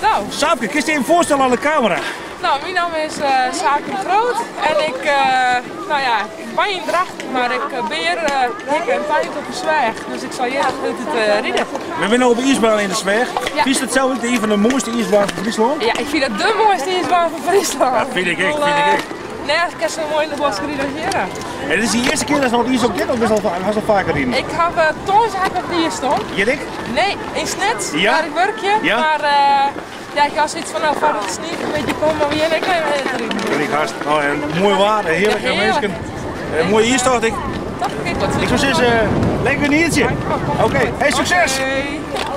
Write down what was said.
Nou. Saapke, kinst dy even foarstelle oan de kamera? No, myn namme is Saapke de Groot en ik, no ja, ik wenje yn Drachten, mar ik bin hjir hikke en tein op 'e Sweach, dus ik sil hjir hieltyd ride. We binne no op de iisbaan yn de Sweach. Ja. Fynst it sels ek ien fan de moaiste iisbanen fan Fryslân? Ja, ik fyn dat de moaiste iisbaan fan Fryslân. Dat fyn ik ek, fyn ik ek. Nergens kinst sa moai yn de bosk ride as hjir. En is it de earste kear datst op it iis op giet of bist al, hast al faker riden? Ik haw tongersdei ha ik op it iis stien. Hjir ek? Nee, yn Snits, Ja? wêr ik wurkje. Ja? Mar ja, ik haw soiets fan no foar it snie in bytsje komt om hjir ek even hinne te riden. Bin ik hast. Oh, en moai waar, hearlike Ja, hearlik. minsken. En moaie iistocht ek. Toch? Ik wat Ik soe sizze, lekker genietsje. Oké, hey, sukses! Oké.